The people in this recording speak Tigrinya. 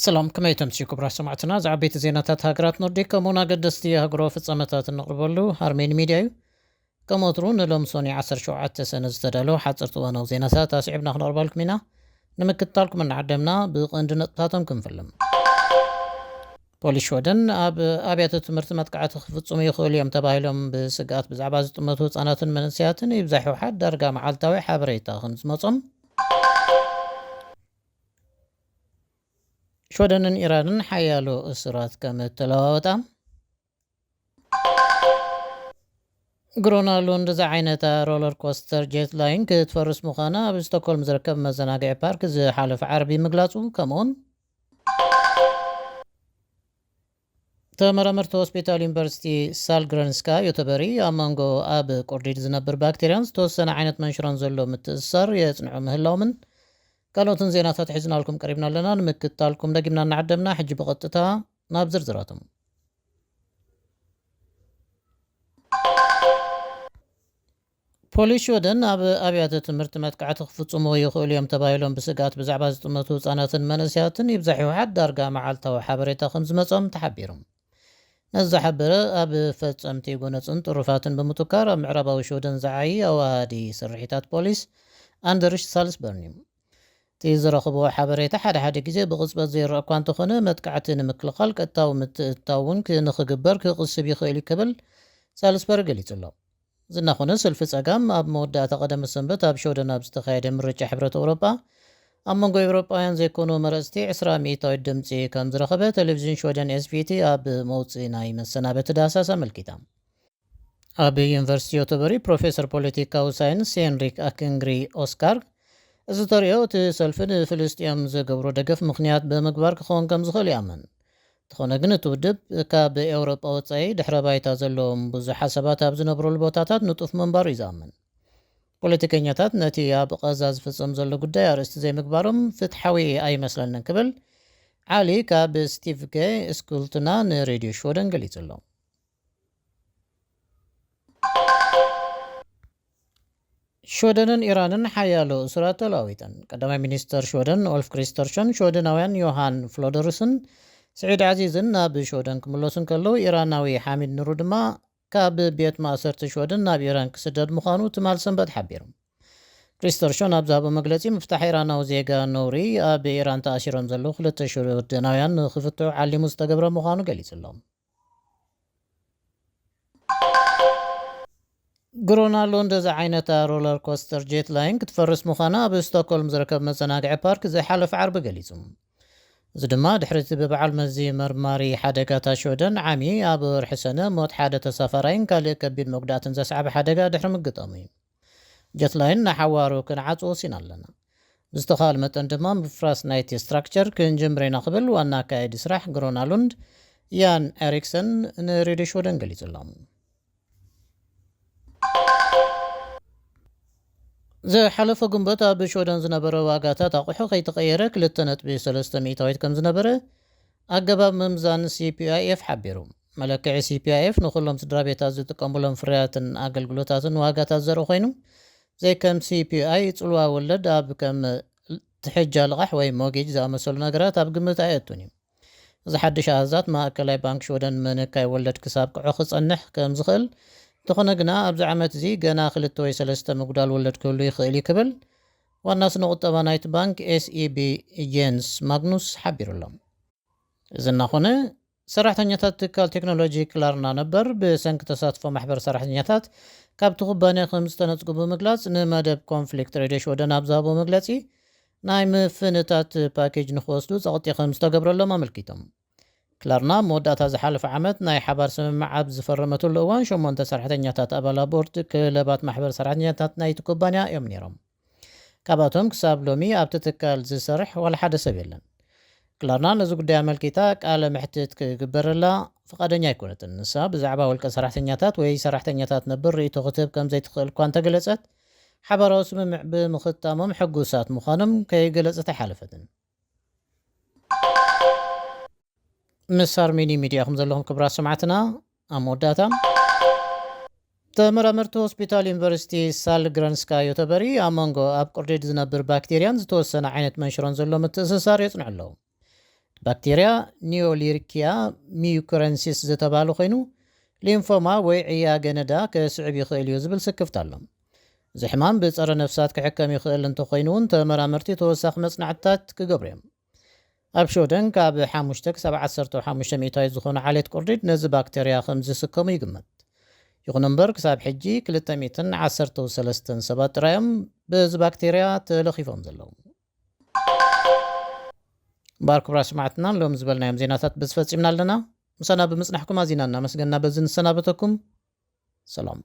ሰላም፣ ከመይ ተምስዩ ክቡራት ሰማዕትና? ዝዓበይቲ ዜናታት ሃገራት ኖርዲክ ከምኡውን ኣገደስቲ ኣህጉራዊ ፍጻመታት እንቕርበሉ ኣርሜን ሚድያ እዩ። ከም ወትሩ ንሎም ሶኒ ዓሰርተ ሸውዓተ ሰነ ዝተዳለዉ ሓፀርቲ እዋናዊ ዜናታት ኣስዒብና ክነቕርበልኩም ኢና። ንምክትታልኩም እናዓደምና ብቐንዲ ነጥብታቶም ክንፍልም። ፖሊስ ሽወደን ኣብ ኣብያተ ትምህርቲ መጥቃዕቲ ክፍጽሙ ይኽእሉ እዮም ተባሂሎም ብስግኣት ብዛዕባ ዝጥመቱ ህጻናትን መንእሰያትን ይብዛሕ ይውሓድ ዳርጋ መዓልታዊ ሓበሬታ ከም ዝመጾም፣ ሽወደንን ኢራንን ሓያሎ እሱራት ከም እተለዋወጣ፣ ግሮና ሉንድ ዝዓይነታ ሮለር ኮስተር ጀት ላይን ክትፈርስ ምዃና ኣብ ስቶክሆልም ዝርከብ መዘናግዒ ፓርክ ዝሓለፈ ዓርቢ ምግላጹ፣ ከምኡውን ተመራመርቲ ሆስፒታል ዩኒቨርሲቲ ሳልግረንስካ ዮተበሪ ኣብ መንጎ ኣብ ቁርዲድ ዝነብር ባክቴርያን ዝተወሰነ ዓይነት መንሽሮን ዘሎ ምትእስሳር የጽንዑ ምህላዎምን ካልኦትን ዜናታት ሒዝናልኩም ቀሪብና ኣለና። ንምክትታልኩም ደጊምና እናዓደምና፣ ሕጂ ብቐጥታ ናብ ዝርዝራቶም። ፖሊስ ሽወደን ኣብ ኣብያተ ትምህርቲ መጥቃዕቲ ክፍጽሙ ይኽእሉ እዮም ተባሂሎም ብስግኣት ብዛዕባ ዝጥመቱ ህጻናትን መንእሰያትን ይብዛሕ ይውሓድ ዳርጋ መዓልታዊ ሓበሬታ ከም ዝመጾም ተሓቢሩ። ነዚ ዝሓበረ ኣብ ፈጸምቲ ጎነጽን ጥሩፋትን ብምትኳር ኣብ ምዕራባዊ ሽወደን ዝዓዪ ኣዋሃዲ ስርሒታት ፖሊስ ኣንደርሽ ሳልስበርን እዩ። እቲ ዝረኽብዎ ሓበሬታ ሓደ ሓደ ግዜ ብቕጽበት ዘይረአ እኳ እንተኾነ፣ መጥቃዕቲ ንምክልኻል ቀጥታዊ ምትእትታው እውን ክ-፣ ንኽግበር ክቕስብ ይኽእል እዩ ክብል ሳልስበሪ ገሊጹ ኣሎ። ዝናኾነ ሰልፊ ጸጋም ኣብ መወዳእታ ቀደም ሰንበት ኣብ ሽወደን ኣብ ዝተኻየደ ምርጫ ሕብረት ኤውሮጳ ኣብ መንጎ ኤውሮጳውያን ዘይኮኑ መረጽቲ ዕስራ ሚእታዊት ድምጺ ከም ዝረኸበ ቴሌቪዥን ሽወደን ኤስ ቪ ቲ ኣብ መውጽኢ ናይ መሰናበቲ ዳህሳስ ኣመልኪታ። ኣብ ዩኒቨርሲቲ ዮተበሪ ፕሮፌሰር ፖለቲካዊ ሳይንስ ሄንሪክ ኣክንግሪ ኦስካር፣ እዚ ተርእዮ እቲ ሰልፊ ንፍልስጤም ዝገብሮ ደገፍ ምኽንያት ብምግባር ክኸውን ከም ዝኽእል ይኣምን። እንተኾነ ግን እቲ ውድብ ካብ ኤውሮጳ ወጻኢ ድሕረ ባይታ ዘለዎም ብዙሓት ሰባት ኣብ ዝነብሩሉ ቦታታት ንጡፍ ምንባሩ እዩ ዝኣምን። ፖለቲከኛታት ነቲ ኣብ ቐዛ ዝፍጸም ዘሎ ጉዳይ ኣርእስቲ ዘይምግባሮም ፍትሓዊ ኣይመስለንን ክብል ዓሊ ካብ ስቲቭ ገ ስኩልትና ንሬድዮ ሽወደን ገሊጹ ኣሎ። ሽወደንን ኢራንን ሓያሎ እሱራት ተለዋዊጠን። ቀዳማይ ሚኒስተር ሽወደን ኦልፍ ክሪስተርሾን ሽወደናውያን ዮሃን ፍሎደርስን ስዒድ ዓዚዝን ናብ ሽወደን ክምለሱ እንከለዉ፣ ኢራናዊ ሓሚድ ኑሩ ድማ ካብ ቤት ማእሰርቲ ሽወደን ናብ ኢራን ክስደድ ምዃኑ ትማል ሰንበት ሓቢሩ። ክሪስተርሾን ኣብ ዝሃቦ መግለጺ፣ ምፍታሕ ኢራናዊ ዜጋ ነውሪ፣ ኣብ ኢራን ተኣሲሮም ዘለዉ ክልተ ሽወደናውያን ንኽፍትሑ ዓሊሙ ዝተገብረ ምዃኑ ገሊጹ ኣሎ። ግሮና ሉንድ ዝዓይነታ ሮለር ኮስተር ጄት ላይን ክትፈርስ ምዃና ኣብ ስቶክሆልም ዝርከብ መዘናግዒ ፓርክ ዝሓለፈ ዓርቢ ገሊጹ። እዚ ድማ ድሕሪ እቲ ብበዓል መዚ መርማሪ ሓደጋታት ሽወደን ዓሚ ኣብ ወርሒ ሰነ ሞት ሓደ ተሳፋራይን ካልእ ከቢድ መጉዳእትን ዘስዓበ ሓደጋ ድሕሪ ምግጣሙ እዩ። ጀት ላይን ንሓዋሩ ክንዓጽዎ ወሲና ኣለና። ብዝተኻል መጠን ድማ ምፍራስ ናይቲ ስትራክቸር ክንጅምር ኢና ክብል ዋና ኣካየዲ ስራሕ ግሮና ሉንድ ያን ኤሪክሰን ንሬድዮ ሽወደን ገሊጹ ኣሎ። ዝሓለፈ ግንቦት ኣብ ሽወደን ዝነበረ ዋጋታት ኣቑሑ ከይተቐየረ ክልተ ነጥቢ ሰለስተ ሚእታዊት ከም ዝነበረ ኣገባብ ምምዛን ሲ ፒ ኣይ ኤፍ ሓቢሩ። መለክዒ ሲ ፒ ኣይ ኤፍ ንኹሎም ስድራ ቤታት ዝጥቀሙሎም ፍርያትን ኣገልግሎታትን ዋጋታት ዘርኢ ኮይኑ፣ ዘይከም ሲ ፒ ኣይ ጽልዋ ወለድ ኣብ ከም ትሕጃ ልቓሕ ወይ ሞጌጅ ዝኣመሰሉ ነገራት ኣብ ግምት ኣየእቱን እዩ። እዚ ሓድሽ ኣሃዛት ማእከላይ ባንክ ሽወደን ምንካይ ወለድ ክሳብ ክዖ ክጸንሕ ከም ዝኽእል፣ እንተኾነ ግና ኣብዚ ዓመት እዚ ገና ክልተ ወይ ሰለስተ ምጉዳል ወለድ ክህሉ ይኽእል እዩ ክብል ዋና ስነ ቁጠባ ናይቲ ባንክ ኤስ ኢ ቢ ጄንስ ማግኑስ ሓቢሩ ኣሎ። እዚ እናኾነ፣ ሰራሕተኛታት ትካል ቴክኖሎጂ ክላርና ነበር ብሰንኪ ተሳትፎ ማሕበር ሰራሕተኛታት ካብቲ ኩባንያ ከም ዝተነጽጉ ብምግላጽ፣ ንመደብ ኮንፍሊክት ሬድዮ ሽወደን ኣብ ዝሃቦ መግለጺ፣ ናይ ምፍንታት ፓኬጅ ንክወስዱ ጸቕጢ ከም ዝተገብረሎም ኣመልኪቶም። ክላርና ኣብ መወዳእታ ዝሓለፈ ዓመት ናይ ሓባር ስምምዕ ኣብ ዝፈረመትሉ እዋን፣ ሸሞንተ ሰራሕተኛታት ኣባላት ቦርድ ክለባት ማሕበር ሰራሕተኛታት ናይቲ ኩባንያ እዮም ነይሮም። ካብኣቶም ክሳብ ሎሚ ኣብቲ ትካል ዝሰርሕ ዋላ ሓደ ሰብ የለን። ክላርና ነዚ ጉዳይ ኣመልኪታ ቃለ መሕትት ክግበረላ ፍቓደኛ ኣይኮነትን። ንሳ ብዛዕባ ውልቀ ሰራሕተኛታት ወይ ሰራሕተኛታት ነበር ርእይቶ ክትህብ ከም ዘይትኽእል እኳ እንተገለጸት፣ ሓባራዊ ስምምዕ ብምኽታሞም ሕጉሳት ምዃኖም ከይገለጸት ኣይሓለፈትን። ምስ ኣርሜኒ ሚድያ ኢኹም ዘለኹም ክቡራት ሰማዕትና። ኣብ መወዳእታ፣ ተመራመርቲ ሆስፒታል ዩኒቨርሲቲ ሳል ግረንስካ ዮተበሪ ኣብ መንጎ ኣብ ቁርዲድ ዝነብር ባክቴርያን ዝተወሰነ ዓይነት መንሽሮን ዘሎ ምትእስሳር የጽንዑ ኣለዉ። እቲ ባክቴርያ ኒዮሊርኪያ ሚዩኮረንሲስ ዝተባህለ ኮይኑ፣ ሊምፎማ ወይ ዕያ ገነዳ ከስዕብ ይኽእል እዩ ዝብል ስክፍታ ኣሎ። እዚ ሕማም ብጸረ ነፍሳት ክሕከም ይኽእል እንተኾይኑ እውን፣ ተመራመርቲ ተወሳኺ መጽናዕትታት ክገብሩ እዮም። ኣብ ሽወደን ካብ ሓሙሽተ ክሳብ ዓሰርተ ሓሙሽተ ሚእታዊት ዝኾኑ ዓሌት ቁርዲድ ነዚ ባክቴርያ ከም ዝስከሙ ይግመት። ይኹን እምበር፣ ክሳብ ሕጂ ክልተ ሚእትን ዓሰርተው ሰለስተን ሰባት ጥራይ እዮም በዚ ባክቴርያ ተለኺፎም ዘለዉ። እምበኣር ክቡራት ሰማዕትና፣ ሎም ዝበልናዮም ዜናታት በዚ ፈጺምና ኣለና። ምሳና ብምጽናሕኩም ኣዚና እናመስገና በዚ ንሰናበተኩም። ሰላም።